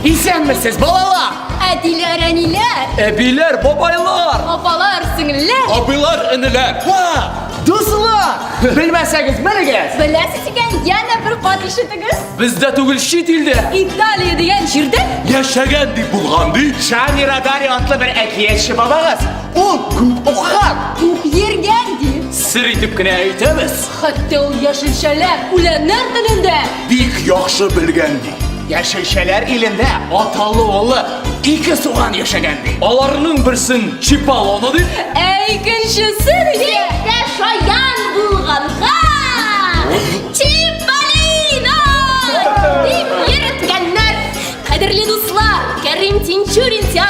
Исәнмесез, балалар! Әтиләр, әниләр! Әбиләр, бабайлар! Апалар, сеңелләр! Абыйлар, энеләр! Ха! Дуслар! Белмәсәгез, белегез! Беләсез икән, янә бер кат ишетегез. Бездә түгел, чит илдә! Италия дигән җирдә Яшәгән дип булган ди. Шани Радари атлы бер әкиятче бабагыз. Ул күп укыган. күп йөргән ди. Сер итеп кенә әйтәбез. Хәтта ул яшелчәләр, үләннәр телендә Бик яхшы белгән ди. Яшелчәләр илендә аталы-улы ике суган яшәгән ди. Аларның берсен Чиполлоно дип, Ә икенчесен исә Бик тә шаян булганга Чиполлино дип йөрткәннәр. Кадерле дуслар, Кәрим Тинчурин театры